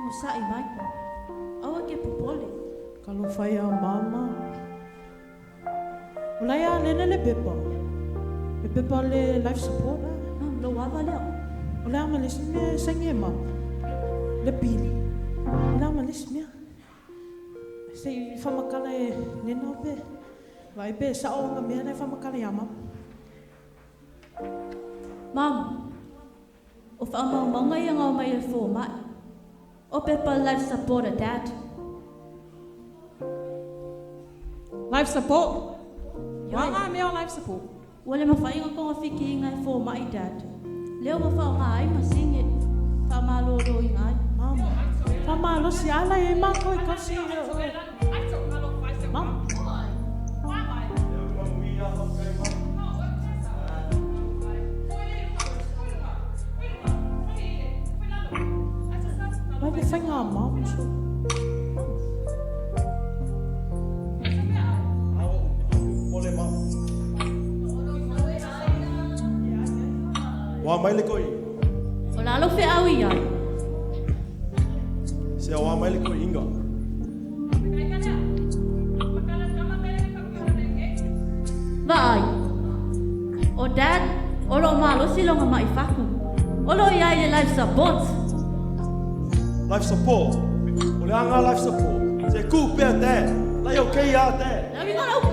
Onosai mai. Aua e te popole. Talofa e a mama. O la e a lele le pepa. Le pepa le life support a. Mam, lou ava lea. O le a ma le isi mea e saini e mama. Le pili. O le a ma le isi mea. Se i faamatala e Nena pe vaai pe sao ana mea la e faamatala ia mama. Mam, o faamaumauga ia na omai e le fomai. O pepa le life support a Dad. Life support? O a ngā mea o life support? Ua le mafai ona togafitiina e fomai Dad. Lea ua faaaoga ai masini e faamaloloina ai. Mama, faamalosi ala e matou i tausi Mama. Vai le faiga a mama so. Ua mai le koi. O le a lou feau i ai? Se ua mai le koi inga. Vaai. O Dad, o lo o malosi lona mai fatu. O lo o i ai le life support. Life support? O le a nga life support? Se ku pea Dad. Lai okay a Dad. Le uiga o le upu.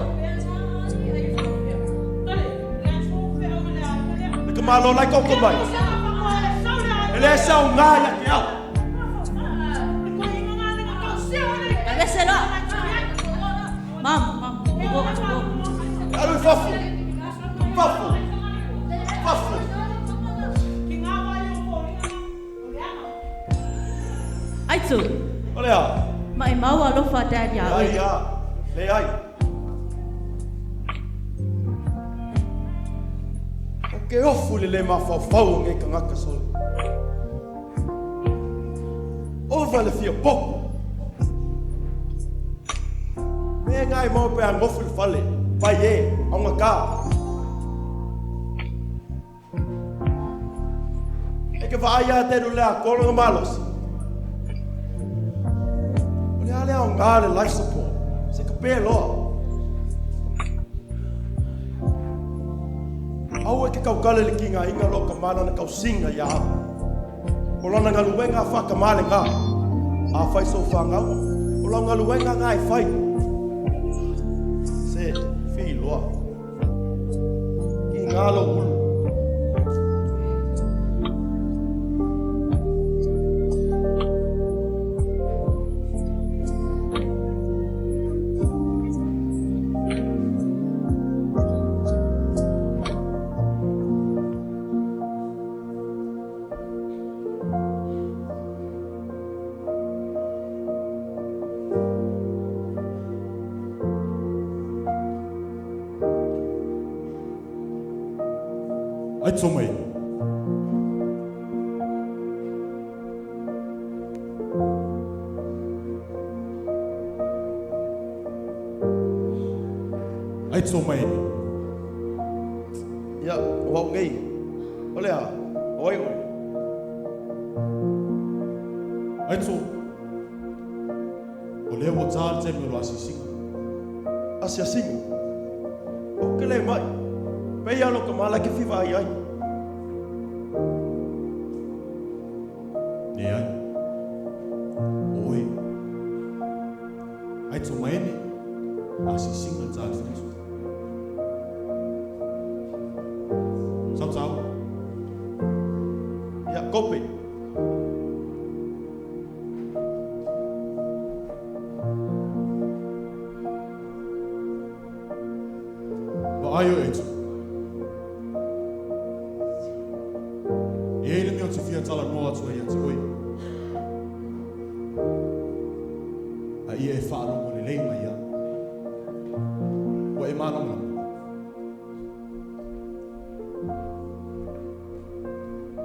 Le ka malo lai koko mai. E le sau ngā ia te au. Aveese loa. Mam, mam, o, o. E alu i fafo. Fafo. Fafo. Aitu. O le a? Maimau alofa Dad iā oe. Leai a. Leai. O ke ofu le le mafaufau o ngei kangaka sole. Ova le fia popo. Me ngai mau pe a ngofu le fale. Pai e, aunga ka. E ke vaai a te le a kolo nga malosi. O le ale au ngā le life support. Se ka pē loa. Aua e ke kaukale le ki ngā inga lo ka mana na kausinga ia au. O lana ngaluenga a whakamale ngā. A whai so whangaua. O lau ngaluenga ngā e whai. Se, whii loa. Ki ngā lo ulu. Ai tso mai. Ai tso mai. Ia, o au nei. O le a? O ai oe? Ai tso. O lea ua tā le taimi o lo asiasiga. Asiasiga? O ke le mai. Pei a lo ka mala ke fiva ai ai. Leai. Oe. Ai tso maene. Asiasiga le tā le fiva. Sau tau. Ia, kope. Vaai oe e Tu. E ai le mea ou te fia talanoa atu ai ia te oe. A ia e faalogo lelei mai iaʻu. Ua e malamalama.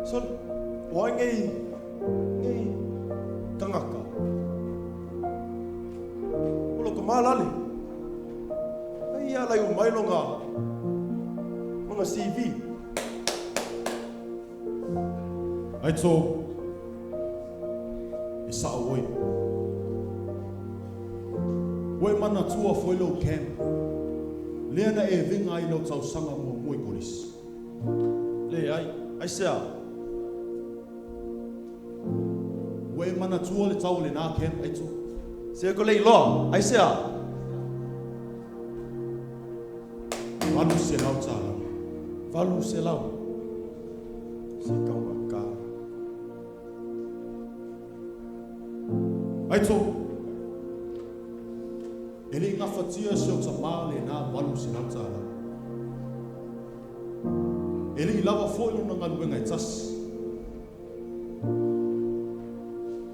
Sole, o ai nei, nei tangata? O lo ka malale. Ai ia lai o mai longa, longa CV. Ai tō. E sa'o oe. Ua e manatua foi lou camp, lea na e vega ai lau tausaga muamua i kolisi. Leai, aisea? Ua e manatua le tau o lenā camp, Aito? Se ko le iloa, aisea? $800. 800. Se taugata. Aito, e le i gafatia e si ou tamā lenā $800. E le i lava foi lona galuega e tasi.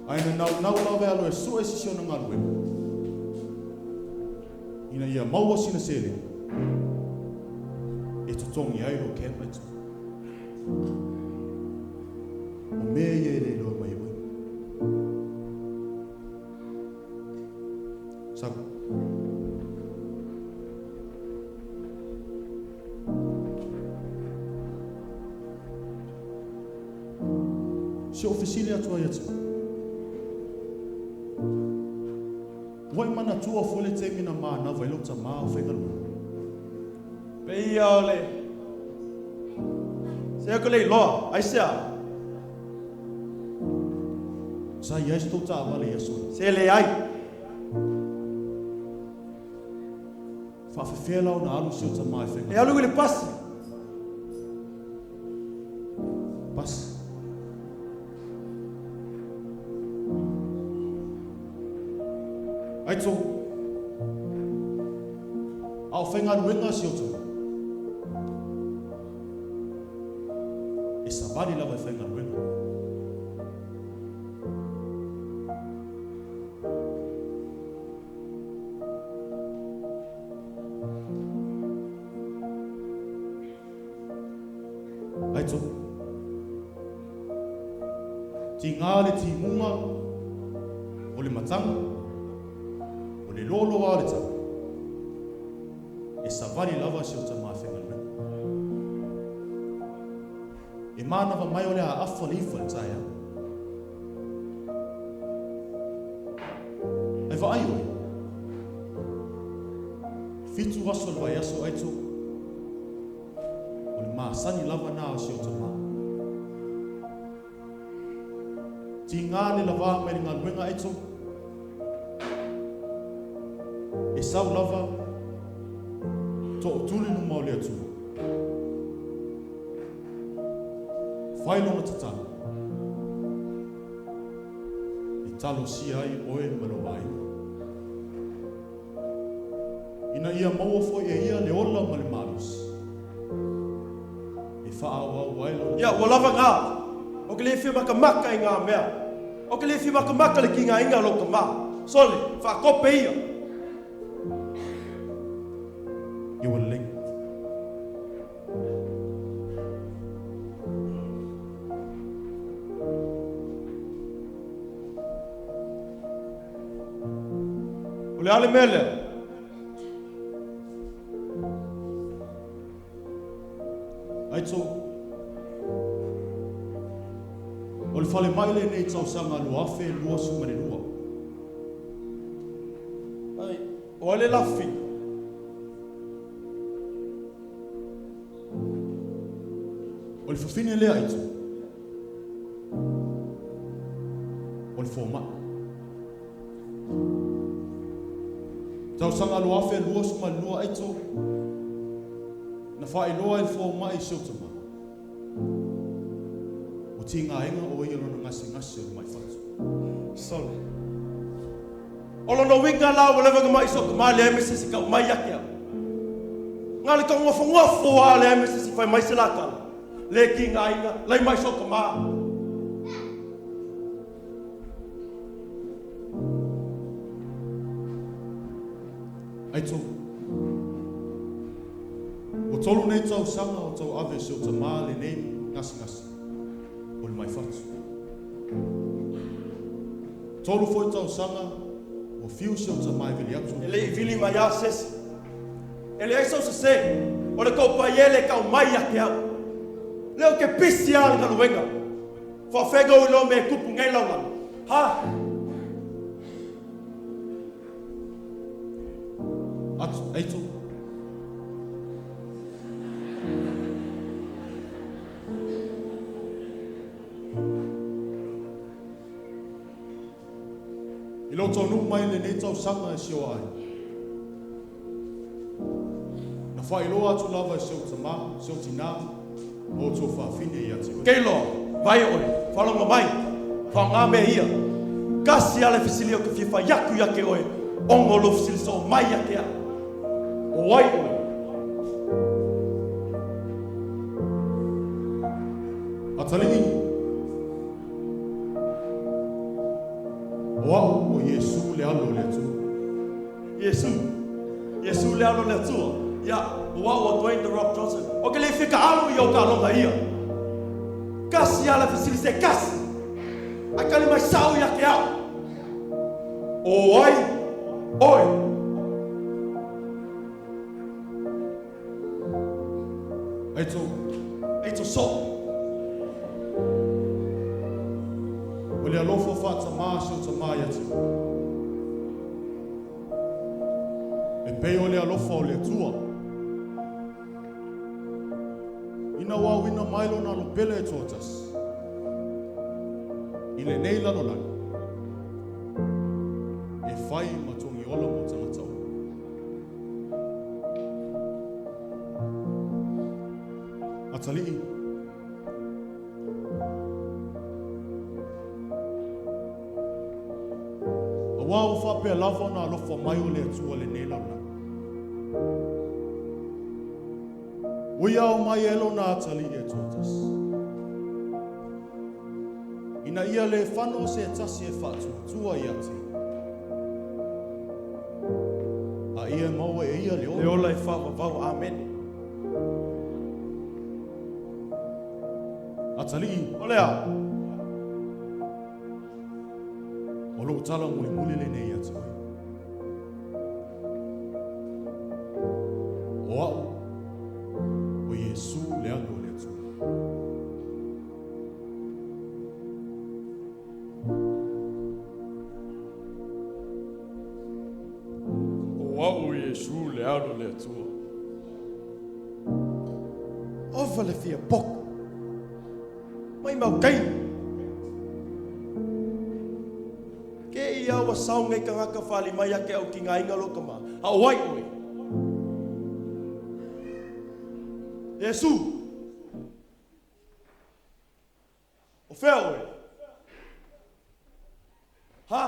Ae na naunau lava e alu e sue se isi ona galuega, ina ia maua sina seleni e totogi ai lou camp, Aito. O mea ia e le iloa mai e oe. Sau. Se i ou fesili atu ai ia te oe. Ua e manatua foi le taimi na manava ai lou tamā o faigaluega? Pei ia o le Se ko le iloa, aisea? Sa i ai se tou taavale i aso ia? Se leai. Faafefea la ona alu si ou tamā e E faigaluega? alu i le pasi. Pasi. Aito, a o faigaluega si ou tamā, e savali lava e faigaluega. Aito, tiga le timuga o le mataga, o le loloa o le tau, e savali lava si ou tamā e faigaluega. E manava mai o le a afa le 9 i le taeao. Ae vaai oe, 7 aso o le vaiaso, Aito, o le masani lava na o si ou tamā. Tiga le lavā mai le galuega, Aito, e sau lava tootuli luma o le Atua. Fai lona tatalo. E talosia ai oe ma lou aiga. Ina ia maua foi e ia le ola ma le malosi. E faaauau ai lona Ia, ua lava ngā. O ke le fia makamaka i ngā mea. O ke le fia makamaka le tigaina o lou tamā. Sole, faakope ia. Ia ua lelei. O le a le mea lea? Aito, o le falemai lenei i tausaga 2022. Ai, o ai le lafi? O le fafine lea, Aito, o le fomai. Tausaga 2022, Aito, na faailoa e le fomai i si ou tamā, ua tigaina o ia lona gasegase o le mai fatu. Sole. O lona uiga la ua leva ona mai so'u tamā leai ma se isi kau mai ia te au. Na o le taunofonofo lava leai ma se isi fai mai se la tala. Le tigaina, lai mai so'u tamā. Aito, ua 3 nei tausaga o tauave e si ou tamā lenei gasegase o le mai fatu. 3 foi tausaga ua fiu si ou tamā e vili atu. E le i vili mai lava se isi. E leai sou sesē, o le tou paiele e tau mai ia te au. Lea ou te pisi lava i le galuega. Faafeai ou iloa mea e tupu nei lalolagi. Ha! Aito. I lou taunuu mai i lenei tausaga e si ou aiga, na faailoa atu lava e si ou tama, si ou tinā ma outou faafine ia te oe. Keilo, vai oe, faalogo mai, faaaoga mea ia. Tasi lava le fesili ou te fia fai atu ia te oe, ona o lou fesili soo mai ia te au. O ai oe? Atalii, o au o Iesu le Alo o le Atua. Iesu, Iesu le Alo o le Atua. Ia, o au o Dwayne The Rock Johnson. Ou te le fia taalo i ou taaloga ia. Tasi lava le fesili se tasi. Ae tali mai sao ia te au. O ai oe? Aito. Aito soo. O le alofa faatamā o si ou Tamā ia te oe. E pei o le alofa o le Atua. Ina ua auina mai lona Alo pele e toatasi i lenei lalolagi e fai ma togiola mo tagata uma. Atalii. Auā ua faapea lava ona alofa mai o le Atua lenei lalolagi. Ua ia ao mai e lona atalii e toatasi. Ina ia le fano se tasi e faatuatua ia te ia. A ia maua e ia le ola. Le ola e faavavau. Amene. Atalii. O le a? O lou tala mulimuli lenei ia te oe. O au, o Iesu le Alo o le Atua. O au o Iesu le Alo o le Atua. Ova le fia poka. Mai mau taimi. Ke ia ua sao nei tagata faali mai ia te au ki nga aiga lo tama. A o ai oe? Iesu. O fea oe? Ha?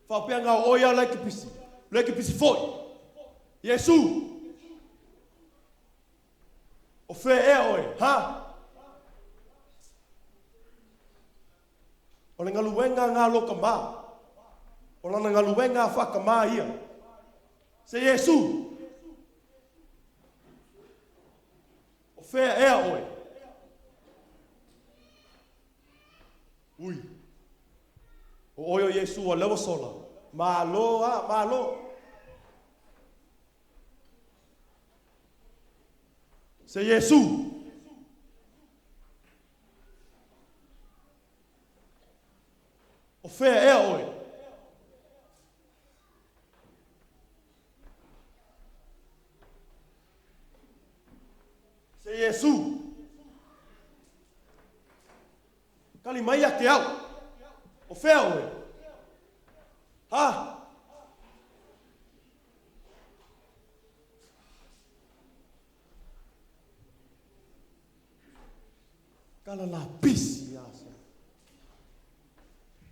Faapea nga o oe a la e te pisi. Le e te pisi foi. Iesu. O fea ea oe? Ha? O le galuega nga lo tama. O lana galuega a faatamā ia. Se Iesu. O fea ea oe? Ui. O oe o Iesu o lea ua sola. Malo a, malo. Se Iesu. O fea ea oe? Se Iesu. Tali mai ia te au. O fea oe? Ha? Tala lapisi ia se.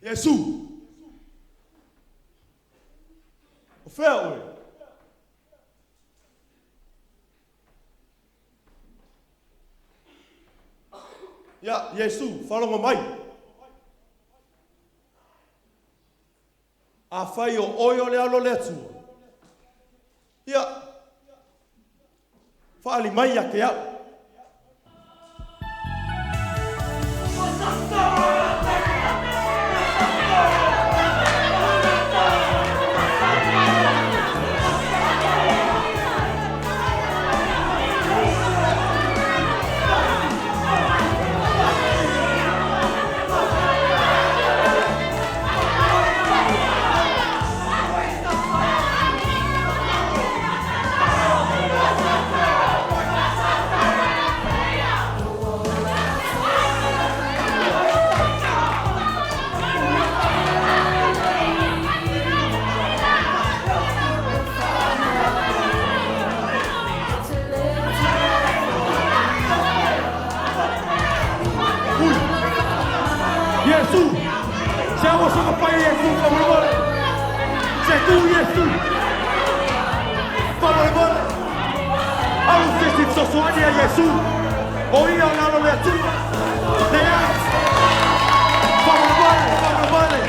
Iesu. O fea oe? Ia, Iesu, faalogo mai. Afai o oe o le Alo o le Atua, ia, faali mai ia te au. Iesu. Se aua soga fai Iesu faamolemole. Se tu Iesu. Faamolemole. Alu se isi fesoasoani a Iesu. O ia o le Alo o le Atua. Leai. Faamolemole, faamolemole.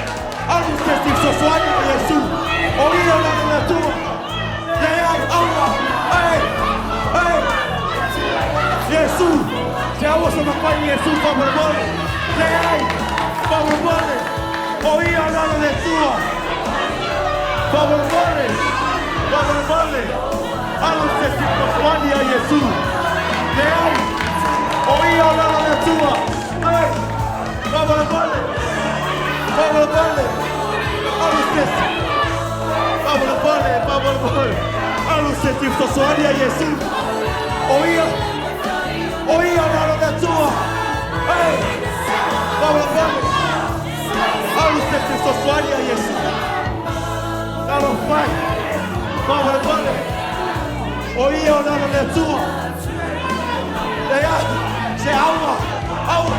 Alu se isi fesoasoani a Iesu. O ia o le Alo o le Atua. Leai, aua. Ei, ei. Iesu. Se aua soga fai Iesu faamolemole. Leai. Faamolemole. O ia o le Alo o le Atua. Faamolemole. Faamolemole. Alu se isi fesoasoani a Iesu. Leai. O ia o le Alo o le Atua. Ei. Faamolemole. Faamolemole. Alu se isi. Faamolemole, faamolemole. Alu se isi fesoasoani a Iesu. O ia. O ia o le Alo o le Atua. Ei. Faamolemole. Alu se isi fesoasoani a Iesu. Talofa e. Faamolemole. O ia o le Alo o le Atua. Leai. Se aua. Aua.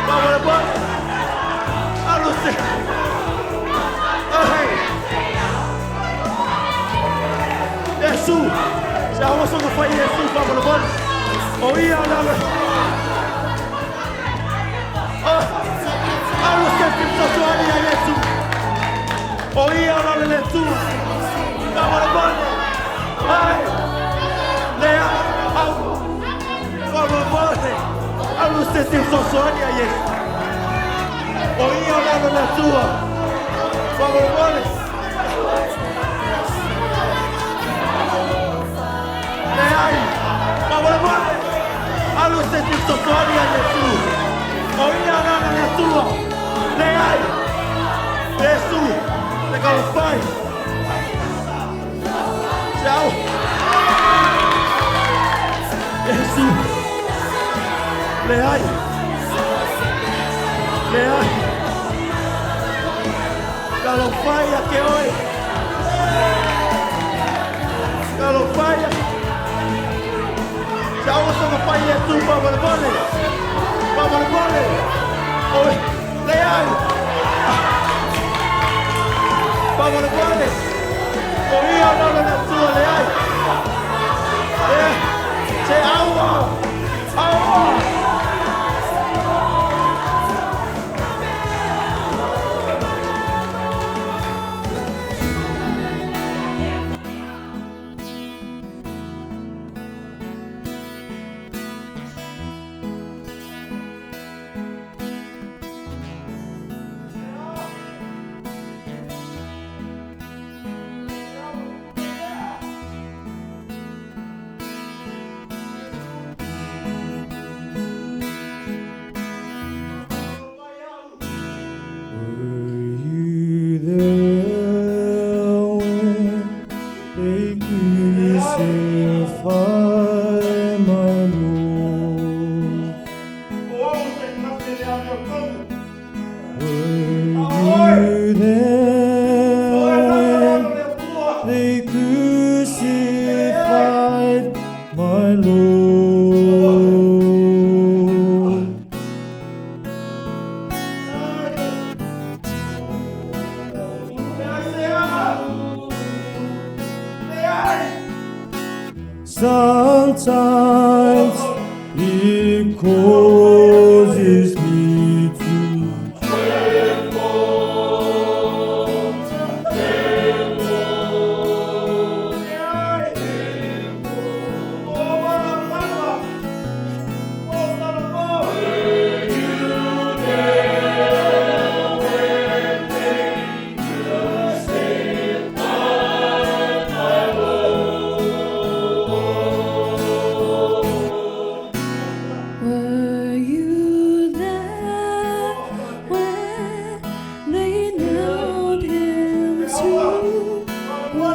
Faamolemole. Alu se. Ei. Iesu. Se aua soga fai Iesu faamolemole. O ia o le Alo. Ah. Alu se isi fesoasoani a Iesu. O ia o le Alo o le Atua. Faamolemole. Ai. Leai. Aua. Faamolemole. Alu se isi fesoasoani a Iesu. O ia o le Alo o le Atua. Faamolemole. Leai. Faamolemole. Alu se isi fesoasoani a Iesu. O ia o le Alo o le Atua. Leai. Iesu. Le talofa e. Se aua. Iesu. Leai. Leai. Talofa e ia te oe. Talofa e. Se aua soga fai Iesu faamolemole. Faamolemole. Oi. Leai. Faamolemole. O ia o le Alo o le Atua. Leai. Leai. Se aua. Aua. Were you there when they crucified my Lord? O au se tagata e le amiotonu. Were you there O e lana le when Alo o le Atua. they crucified my Lord? Leai se a. Leai. Sometimes it causes me to Leai. O malamalama. O talofa. Were you there when they nailed him to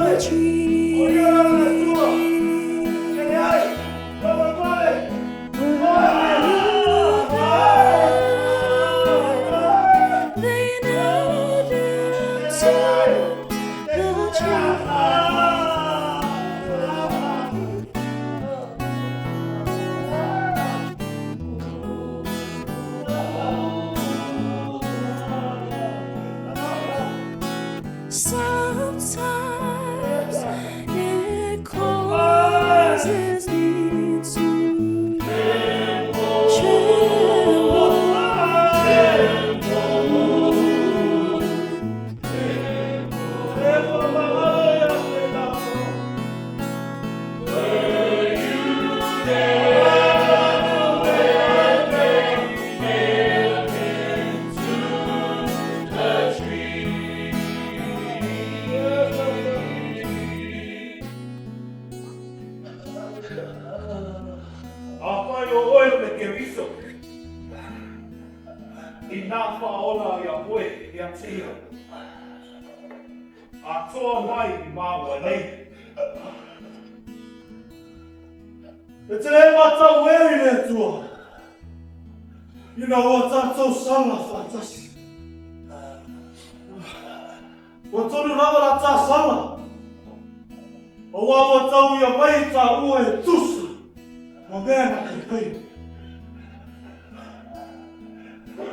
the tree? Leai. Faamolemole. Were you there when they nailed him to the tree? causes me to tremble. Afai o oe o le Keriso, inā faaola ia oe ia te ia, atoa mai i māua nei. E te le matau e i le Atua, ina ua tatou sala faatasi. Ua tonu lava la tā sala, auā ua tau ia mai tāua e tusa ma mea na te faia.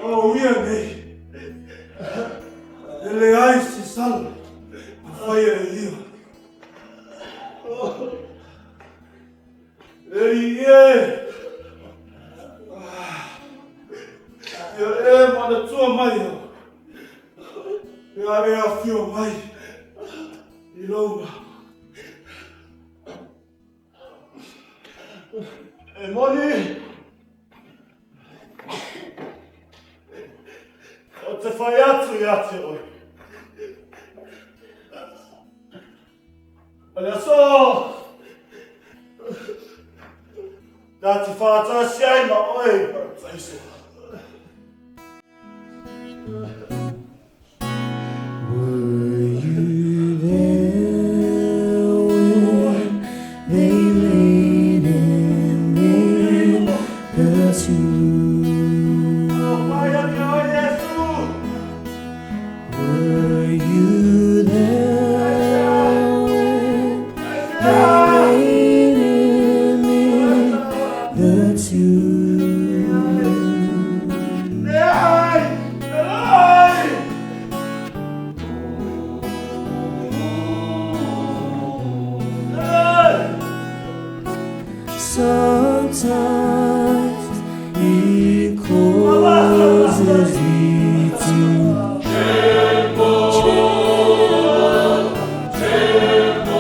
O ia nei, e leai se sala na faia e ia. E alii e, ia e manatua mai au, pe a e afio mai i lou malo. E moni, ou te fai atu ia te oe. O le aso, ta te faatasi ai ma oe i Parataiso. Were you there when they laid him in the tomb? Mai a te oe, Iesu! Were you there when they laid him in the tomb? Leai! Leai! Leai! Sometimes it causes me to tremble, tremble.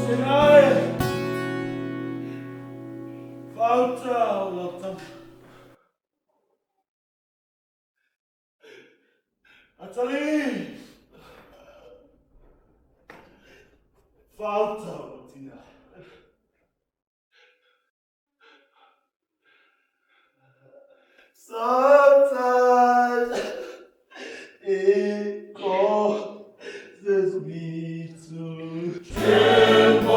Sina e! Fauta o lau tama. Atalii! Fauta o lau tina. Sometimes it causes me to tremble,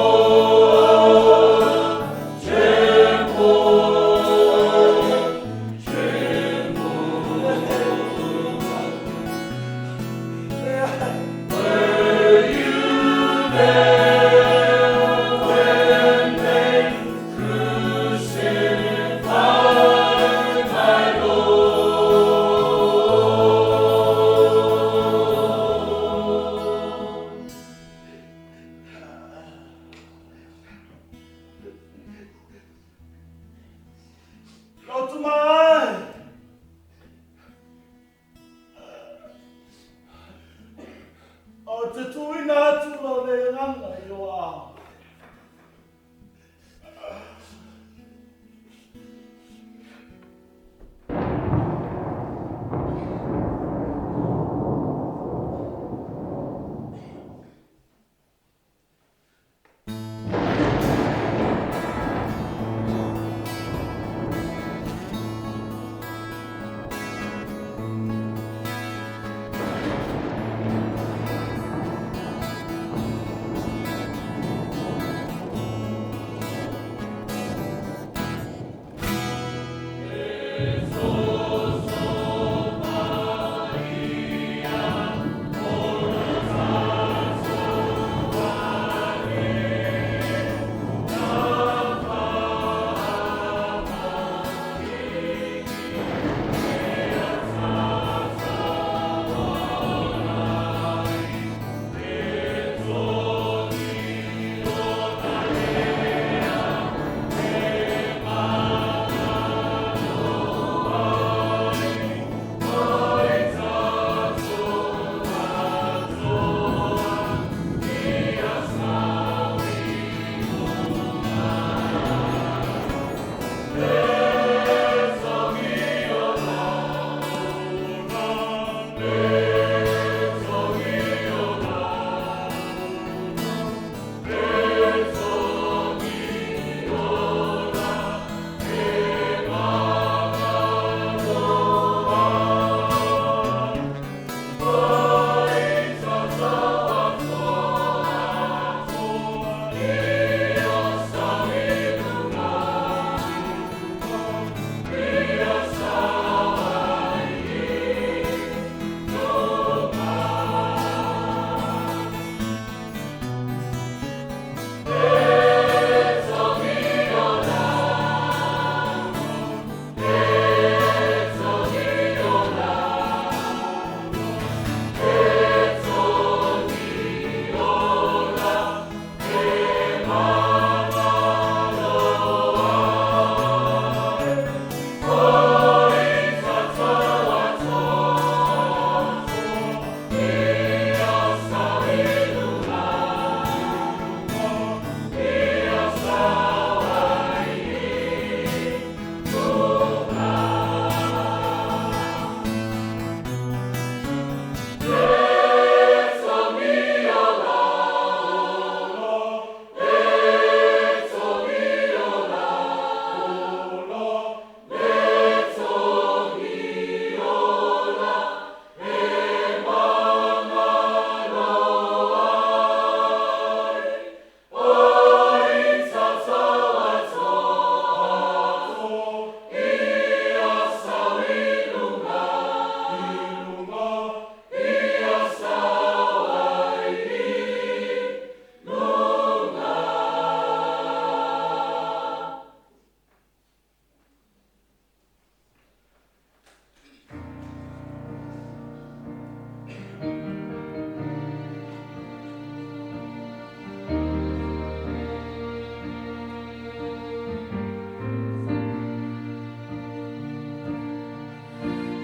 tremble, tremble. Were you there when they crucified my Lord? Lau tama e! Ou te tuuina atu lou nei agaga i lou aao.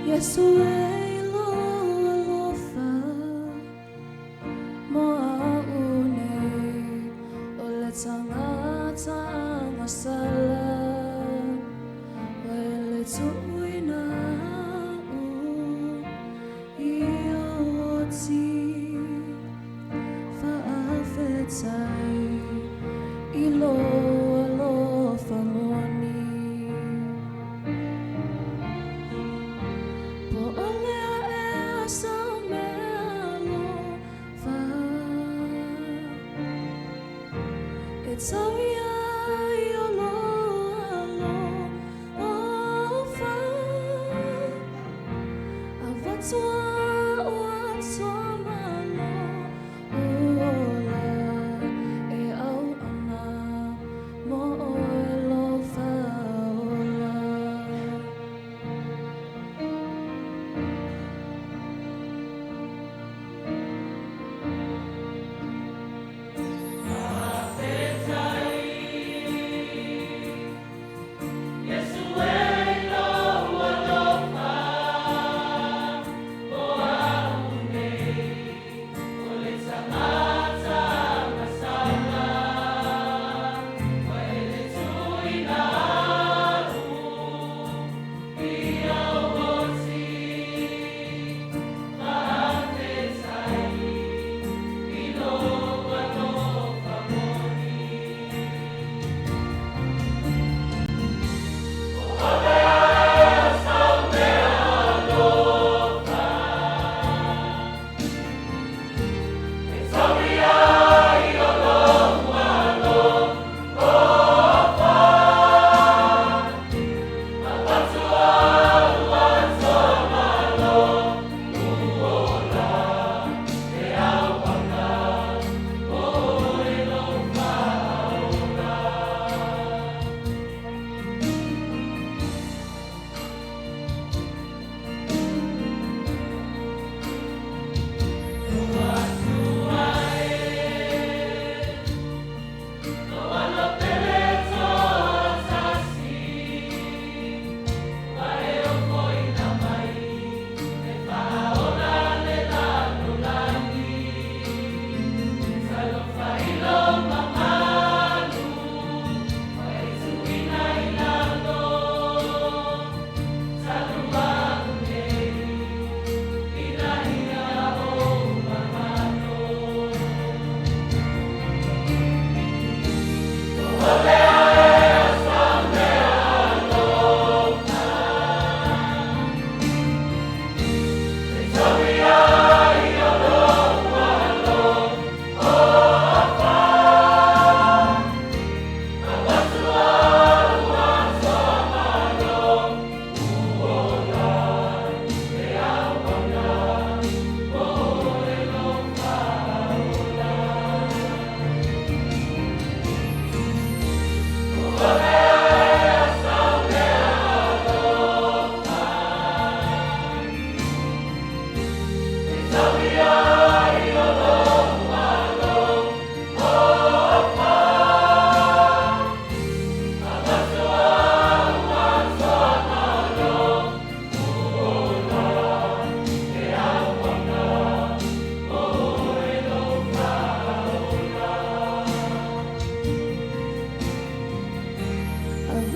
Yesu e lo alofa mo au nei o le tangata agasala o le tuuina u i oti faafetai i lo alofa moni. Po o lea ea sau mea alofa e tau ia i o lo alofa.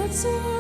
Atua.